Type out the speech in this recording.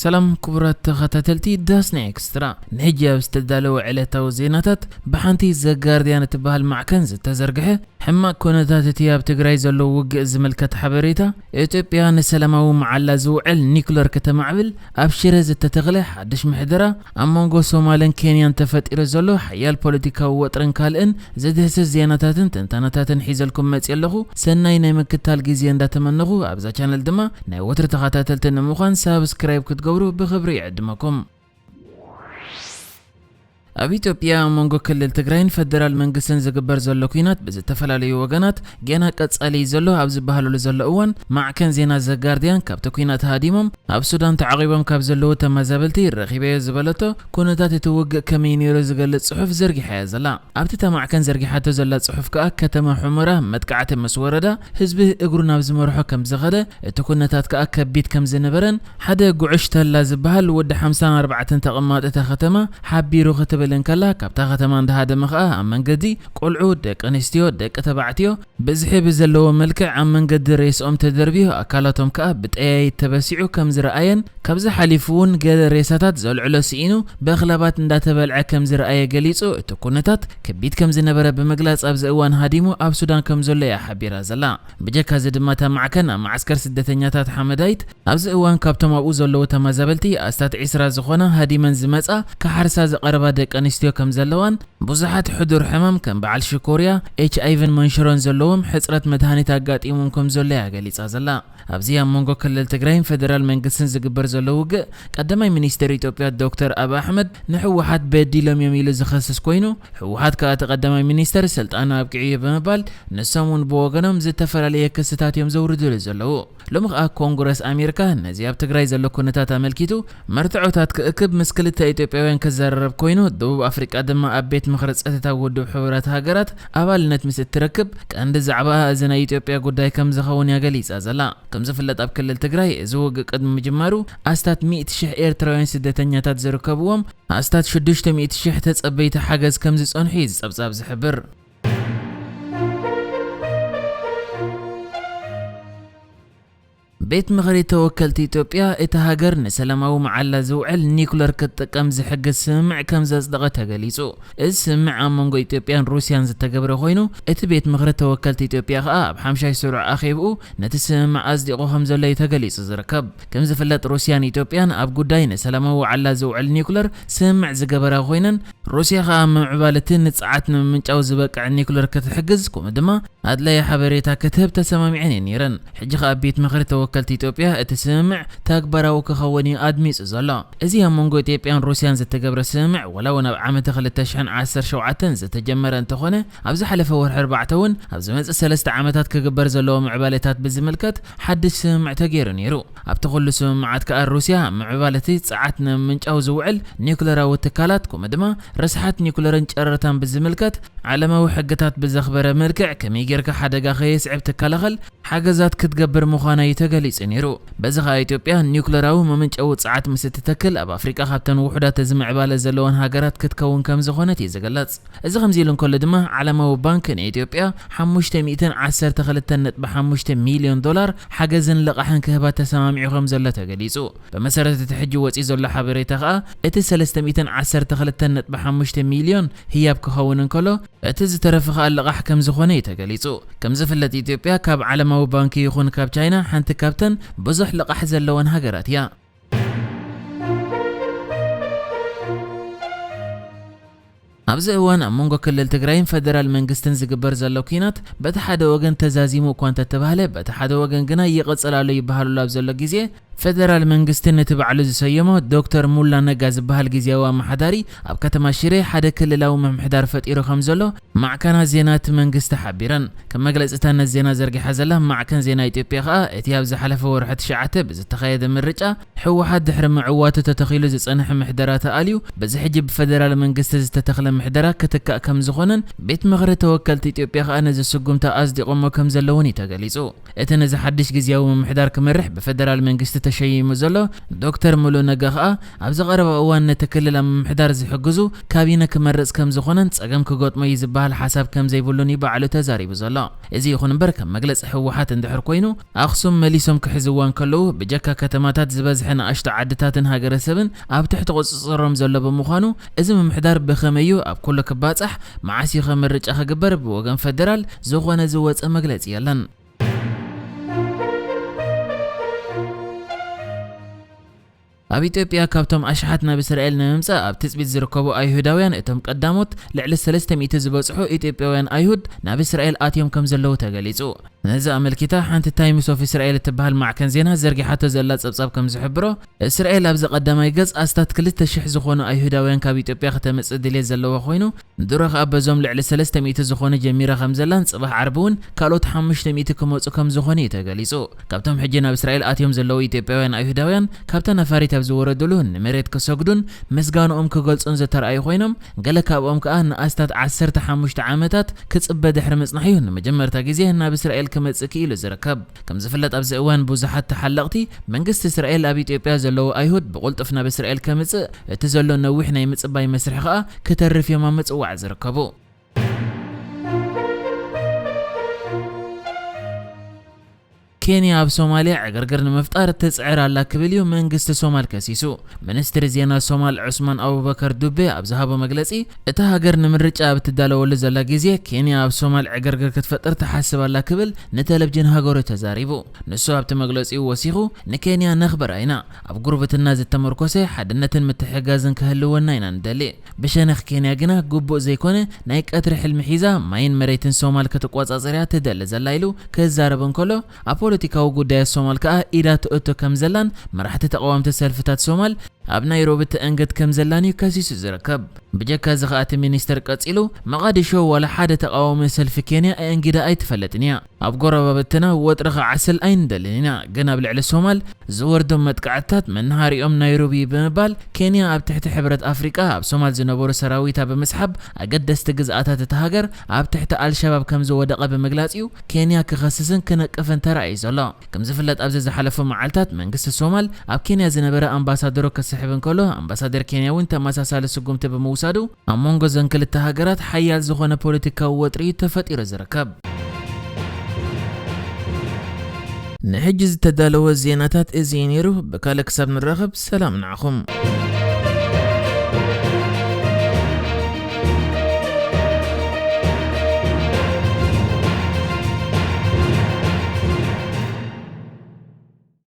ሰላም ክቡራት ተኸታተልቲ ዳስና ኤክስትራ፣ ንሕጂ ኣብ ዝተዳለወ ዕለታዊ ዜናታት፣ ብሓንቲ ዘጋርድያን እትበሃል ማዕከን ዝተዘርግሐ ሕማቕ ኩነታት እቲ ኣብ ትግራይ ዘሎ ውግእ ዝምልከት ሓበሬታ፣ ኢትዮጵያ ንሰላማዊ መዓላ ዝውዕል ኒኩለር ከተማዕብል፣ ኣብ ሽረ ዝተተኽለ ሓድሽ ምሕደራ፣ ኣብ መንጎ ሶማልን ኬንያን ተፈጢሩ ዘሎ ሓያል ፖለቲካዊ ወጥርን ካልእን ዝድህስስ ዜናታትን ትንታነታትን ሒዘልኩም መፅእ ኣለኹ። ሰናይ ናይ ምክታል ግዜ እንዳተመነኹ፣ ኣብዛ ቻነል ድማ ናይ ወትሪ ተኸታተልቲ ንምዃን ሳብስክራይብ ክትገብሩ ብኽብሪ ይዕድመኩም። ኣብ ኢትዮጵያ ኣብ መንጎ ክልል ትግራይን ፈደራል መንግስትን ዝግበር ዘሎ ኲናት ብዝተፈላለዩ ወገናት ገና ቀጻሊ እዩ ዘሎ ኣብ ዝበሃለሉ ዘሎ እዋን፣ ማዕከን ዜና ዘጋርድያን ካብቲ ኲናት ሃዲሞም ኣብ ሱዳን ተዓቒቦም ካብ ዘለዉ ተመዛበልቲ ረኺበዮ ዝበለቶ ኩነታት እቲ ውግእ ከመይ ነይሩ ዝገልጽ ጽሑፍ ዘርጊሓ እያ ዘላ። ኣብቲ እታ ማዕከን ዘርጊሓቶ ዘላ ጽሑፍ ከኣ፣ ከተማ ሑመራ መጥቃዕቲ ምስ ወረዳ፣ ህዝቢ እግሩ ናብ ዝመርሖ ከም ዝኸደ፣ እቲ ኩነታት ከኣ ከቢድ ከም ዝነበረን ሓደ ጉዕሽ ተላ ዝበሃል ወዲ ሓምሳን ኣርባዕተን ተቐማጢ እታ ከተማ ሓቢሩ ክትብል እንከላ፣ ካብታ ከተማ እንዳሃደመ ከኣ ኣብ መንገዲ ቆልዑ፣ ደቂ ኣንስትዮ፣ ደቂ ተባዕትዮ ብዝሒ ብዘለዎ መልክዕ ኣብ መንገዲ ሬስኦም ተደርብዩ፣ ኣካላቶም ከኣ ብጠያይት ተበሲዑ ከም ዝረኣየን፣ ካብዚ ሓሊፉ እውን ገለ ሬሳታት ዘልዕሎ ስኢኑ ብኣኽላባት እንዳተበልዐ ከም ዝረኣየ ገሊጹ። እቲ ኩነታት ከቢድ ከም ዝነበረ ብምግላጽ፣ ኣብዚ እዋን ሃዲሙ ኣብ ሱዳን ከም ዘሎ እያ ሓቢራ ዘላ። ብጀካ እዚ ድማ፣ እታ ማዕከን ኣብ መዓስከር ስደተኛታት ሓመዳይት ኣብዚ እዋን ካብቶም ኣብኡ ዘለዉ ተመዛበልቲ ኣስታት ዒስራ ዝኾና ሃዲመን ዝመጻ ክሓርሳ ዝቐረባ ደቂ ኣንስትዮ ከም ዘለዋን፣ ብዙሓት ሕዱር ሕማም ከም በዓል ሽኮርያ፣ ኤች ኣይቪን መንሽሮን ዘለዎም ሕጽረት መድሃኒት ኣጋጢሞም ከም ዘሎ እያ ገሊጻ ዘላ። ኣብዚ ኣብ መንጎ ክልል ትግራይን ፈደራል መንግስትን ዝግበር ዘሎ ውግእ፣ ቀዳማይ ሚኒስትር ኢትዮጵያ ዶክተር ኣብይ ኣሕመድ ንህወሓት በዲሎም እዮም ኢሉ ዝኸስስ ኮይኑ፣ ህወሓት ከኣ እቲ ቀዳማይ ሚኒስትር ስልጣኑ ኣብቂዑ እዩ ብምባል፣ ንሶም እውን ብወገኖም ዝተፈላለየ ክስታት እዮም ዘውርድሉ ዘለዉ። ሎሚ ከኣ ኮንግረስ ኣሜሪካ ነዚ ኣብ ትግራይ ዘሎ ኩነታት ኣመልኪቱ መርትዖታት ክእክብ ምስ ክልተ ኢትዮጵያውያን ክዘራረብ ኮይኑ፣ ደቡብ ኣፍሪቃ ድማ ኣብ ቤት ምኽሪ ጸጥታ ውድብ ሕቡራት ሃገራት ኣባልነት ምስ እትረክብ፣ ቀንዲ ዛዕባኣ እዚ ናይ ኢትዮጵያ ጉዳይ ከም ዝኸውን እያ ገሊጻ ዘላ። ከም ዝፍለጥ፣ ኣብ ክልል ትግራይ እዚ ውግእ ቅድሚ ምጅማሩ ኣስታት ሚእቲ ሽሕ ኤርትራውያን ስደተኛታት ዝርከብዎም ኣስታት ሽዱሽተ ሚእቲ ሽሕ ተጸበይቲ ሓገዝ ከም ዝጸንሑ እዩ ዝጸብጻብ ዝሕብር። ቤት ምኽሪ ተወከልቲ ኢትዮጵያ፣ እታ ሃገር ንሰላማዊ መዓላ ዝውዕል ኒኩለር ክትጥቀም ዝሕግዝ ስምምዕ ከም ዘጽደቐ ተገሊጹ። እዚ ስምምዕ ኣብ መንጎ ኢትዮጵያን ሩስያን ዝተገብረ ኮይኑ፣ እቲ ቤት ምኽሪ ተወከልቲ ኢትዮጵያ ከኣ ኣብ ሓምሻይ ስሩዕ ኣኼብኡ ነቲ ስምምዕ ኣጽዲቑ ከም ዘሎ እዩ ተገሊጹ ዝርከብ። ከም ዝፍለጥ፣ ሩስያን ኢትዮጵያን ኣብ ጉዳይ ንሰላማዊ መዓላ ዝውዕል ኒኩለር ስምምዕ ዝገበራ ኮይነን፣ ሩስያ ከኣ ምምዕባል እቲ ንጸዓት ንምምንጫው ዝበቅዕ ኒኩለር ክትሕግዝ፣ ከምኡ ድማ ኣድላዪ ሓበሬታ ክትህብ ተሰማሚዐን እየን ነይረን። ሕጂ ከኣ ቤት ምኽሪ ተወከልቲ ኢትዮጵያ እቲ ስምምዕ ተግባራዊ ክኸውን እዩ ኣድሚጹ ዘሎ። እዚ ኣብ መንጎ ኢትዮጵያን ሩስያን ዝተገብረ ስምምዕ፣ ወላ እውን ኣብ ዓመተ ክልተ ሽሕን ዓሰርተ ሸውዓተን ዝተጀመረ እንተኾነ፣ ኣብ ዝሓለፈ ወርሒ ኣርባዕተ እውን ኣብ ዝመጽእ ሰለስተ ዓመታት ክግበር ዘለዎ ምዕባለታት ብዝምልከት ሓድሽ ስምምዕ ተገይሩ ነይሩ። ኣብቲ ኩሉ ስምምዓት ከኣ ሩስያ ኣብ ምዕባለ እቲ ጸዓት ንምምንጫው ዝውዕል ኒኩለራዊ ትካላት፣ ከምኡ ድማ ረስሓት ኒኩለርን ጨረርታን ብዝምልከት ዓለማዊ ሕግታት ብዘኽበረ መልክዕ ከመይ ጌርካ ሓደጋ ከየስዕብ ትከላኸል ሓገዛት ክትገብር ምዃና እዩ ተገሊጹ ነይሩ። በዚ ኸኣ ኢትዮጵያ ኒኩለራዊ መመንጨዊ ጸዓት ምስ እትተክል፣ ኣብ ኣፍሪቃ ካብተን ውሑዳት እዚ ምዕባለ ዘለወን ሃገራት ክትከውን ከም ዝኾነት እዩ ዝግለጽ። እዚ ከምዚ ኢሉ እንከሎ ድማ፣ ዓለማዊ ባንክ ንኢትዮጵያ ሓሙሽተ ሚእትን ዓሰርተ ክልተን ነጥቢ ሓሙሽተ ሚልዮን ዶላር ሓገዝን ልቓሕን ክህባ ተሰማሚዑ ከም ዘሎ ተገሊጹ። ብመሰረት እቲ ሕጂ ወጺኡ ዘሎ ሓበሬታ ከኣ፣ እቲ ሰለስተ ሚእትን ዓሰርተ ክልተን ነጥቢ ሓሙሽተ ሚልዮን ህያብ ክኸውን እንከሎ፣ እቲ ዝተረፈ ከኣ ልቓሕ ከም ዝኾነ እዩ ተገሊጹ። ከም ዝፍለጥ፣ ኢትዮጵያ ካብ ዓለማዊ ባንኪ ይኹን ካብ ቻይና ሓንቲ ካብተን ብዙሕ ልቓሕ ዘለወን ሃገራት እያ። ኣብዚ እዋን ኣብ መንጎ ክልል ትግራይን ፈደራል መንግስትን ዝግበር ዘሎ ኲናት፣ በቲ ሓደ ወገን ተዛዚሙ እኳ እንተተባህለ፣ በቲ ሓደ ወገን ግና ይቕጽል ኣሎ ይበሃል ኣሎ ኣብ ዘሎ ግዜ፣ ፈደራል መንግስቲ ነቲ ባዕሉ ዝሰየሞ ዶክተር ሙላ ነጋ ዝበሃል ግዝያዊ ኣመሓዳሪ ኣብ ከተማ ሽሬ ሓደ ክልላዊ ምምሕዳር ፈጢሩ ከም ዘሎ ማዕከናት ዜና እቲ መንግስቲ ሓቢረን። ከም መግለጺ እታ ነዚ ዜና ዘርጊሓ ዘላ ማዕከን ዜና ኢትዮጵያ ከኣ፣ እቲ ኣብ ዝሓለፈ ወርሒ ትሽዓተ ብዝተኻየደ ምርጫ ህወሓት ድሕሪ ምዕዋቱ ተተኺሉ ዝጸንሐ ምሕደራ ተኣልዩ፣ በዚ ሕጂ ብፈደራል መንግስቲ ዝተተኽለ ምሕደራ ክትካእ ከም ዝኾነን፣ ቤት ምኽሪ ተወከልቲ ኢትዮጵያ ከኣ ነዚ ስጉምቲ ኣጽዲቖሞ ከም ዘለውን እዩ ተገሊጹ። እቲ ነዚ ሓድሽ ግዝያዊ ምምሕዳር ክመርሕ ብፈደራል መንግስቲ ተሸይሙ ዘሎ ዶክተር ሙሉ ነጋ ከኣ፣ ኣብዚ ቀረባ እዋን ነቲ ክልል ኣብ ምምሕዳር ዝሕግዙ ካቢነ ክመርጽ ከም ዝኾነን ጸገም ክገጥሞ እዩ ዝበሃል ሓሳብ ከም ዘይብሉን እዩ ባዕሉ ተዛሪቡ ዘሎ። እዚ ይኹን እምበር፣ ከም መግለጺ ህወሓት እንድሕር ኮይኑ፣ ኣኽሱም መሊሶም ክሕዝዋ እንከለዉ፣ ብጀካ ከተማታት ዝበዝሐ ንኣሽቱ ዓድታትን ሃገረሰብን ኣብ ትሕቲ ቁጽጽሮም ዘሎ ብምዃኑ፣ እዚ ምምሕዳር ብኸመይ እዩ ኣብ ኩሉ ክባጻሕ፣ መዓስ እዩ ከ ምርጫ ክግበር፣ ብወገን ፈደራል ዝኾነ ዝወጸ መግለጺ የለን። ኣብ ኢትዮጵያ፣ ካብቶም ኣሽሓት ናብ እስራኤል ንምምጻእ ኣብ ትጽቢት ዝርከቡ ኣይሁዳውያን፣ እቶም ቀዳሞት ልዕሊ ሰለስተ ሚእቲ ዝበጽሑ ኢትዮጵያውያን ኣይሁድ ናብ እስራኤል ኣትዮም ከም ዘለዉ ተገሊጹ። ነዚ ኣመልኪታ፣ ሓንቲ ታይምስ ኦፍ እስራኤል እትበሃል ማዕከን ዜና ዘርጊሓቶ ዘላ ጸብጻብ ከም ዝሕብሮ፣ እስራኤል ኣብዚ ቀዳማይ ገጽ ኣስታት ክልተ ሽሕ ዝኾኑ ኣይሁዳውያን ካብ ኢትዮጵያ ክተምጽእ ድሌት ዘለዋ ኮይኑ፣ ድሮ ከኣ በዞም ልዕሊ ሰለስተ ሚእቲ ዝኾኑ ጀሚራ ከም ዘላን ጽባሕ ዓርቢ እውን ካልኦት ሓሙሽተ ሚእቲ ክመጹ ከም ዝኾኑ እዩ ተገሊጹ። ካብቶም ሕጂ ናብ እስራኤል ኣትዮም ዘለዉ ኢትዮጵያውያን ኣይሁዳውያን፣ ካብታ ነፋሪት ኣብ ዝወረድሉ ንመሬት ክሰግዱን ምስጋንኦም ክገልጹን ዝተረኣዩ ኮይኖም፣ ገለ ካብኦም ከኣ ንኣስታት ዓሰርተ ሓሙሽተ ዓመታት ክጽበ ድሕሪ ምጽናሕ እዩ ንመጀመርታ ግዜ ናብ እስራኤል ክመጽእ ክኢሉ ዝርከብ። ከም ዝፍለጥ፣ ኣብዚ እዋን ብዙሓት ተሓለቕቲ፣ መንግስቲ እስራኤል ኣብ ኢትዮጵያ ዘለዉ ኣይሁድ ብቕልጡፍ ናብ እስራኤል ከምጽእ፣ እቲ ዘሎ ነዊሕ ናይ ምጽባይ መስርሕ ከኣ ክተርፍ እዮም ኣብ ምጽዋዕ ዝርከቡ። ኬንያ ኣብ ሶማልያ ዕግርግር ንምፍጣር ትጽዕር ኣላ ክብል እዩ መንግስቲ ሶማል ከሲሱ። ሚኒስትሪ ዜና ሶማል ዑስማን ኣቡበከር ዱቤ ኣብ ዝሃቦ መግለጺ፣ እታ ሃገር ንምርጫ ኣብ እትዳለወሉ ዘላ ግዜ፣ ኬንያ ኣብ ሶማል ዕግርግር ክትፈጥር ትሓስብ ኣላ ክብል ንቴሌቪዥን ሃገሩ ተዛሪቡ። ንሱ ኣብቲ መግለጺኡ ወሲኹ፣ ንኬንያ ነኽብራ ኢና፣ ኣብ ጉርብትና ዝተመርኮሰ ሓድነትን ምትሕግጋዝን ክህልወና ኢና ንደሊ። ብሸነኽ ኬንያ ግና ግቡእ ዘይኮነ ናይ ቀትሪ ሕልሚ ሒዛ ማይን መሬትን ሶማል ክትቆጻጸር እያ ትደሊ ዘላ ኢሉ ክዛረብ እንከሎ፣ ኣብ ፖለቲካዊ ጉዳያት ሶማል ከኣ ኢዳ ትእቱ ከም ዘላን መራሕቲ ተቓወምቲ ሰልፍታት ሶማል ኣብ ናይሮቢ ትእንግድ ከም ዘላን እዩ ከሲሱ ዝርከብ። ብጀካ እዚ ከኣ እቲ ሚኒስተር ቀጺሉ፣ መቓዲሾ ዋላ ሓደ ተቓዋሚ ሰልፊ ኬንያ ኣእንጊዳ ኣይትፈልጥን እያ። ኣብ ጎረባብትና ወጥሪ ክዓስል ኣይንደልን ኢና፣ ግን ኣብ ልዕሊ ሶማል ዝወርዶም መጥቃዕትታት መናሃሪኦም ናይሮቢ ብምባል፣ ኬንያ ኣብ ትሕቲ ሕብረት ኣፍሪቃ ኣብ ሶማል ዝነበሩ ሰራዊታ ብምስሓብ፣ ኣገደስቲ ግዝኣታት እታ ሃገር ኣብ ትሕቲ ኣልሸባብ ከም ዝወደቐ ብምግላጽ እዩ ኬንያ ክኸስስን ክነቅፍን ተራእዩ ዘሎ። ከም ዝፍለጥ፣ ኣብዚ ዝሓለፉ መዓልታት መንግስቲ ሶማል ኣብ ኬንያ ዝነበረ ኣምባሳደሩ ክስሕብ እንከሎ፣ ኣምባሳደር ኬንያ እውን ተመሳሳሊ ስጉምቲ ብምውሳዱ፣ ኣብ መንጎ እዘን ክልተ ሃገራት ሓያል ዝኾነ ፖለቲካዊ ወጥሪ ተፈጢሩ ዝርከብ። ንሕጂ ዝተዳለወ ዜናታት እዚ እዩ ነይሩ። ብካልእ ክሳብ ንራኸብ፣ ሰላም ንዓኹም።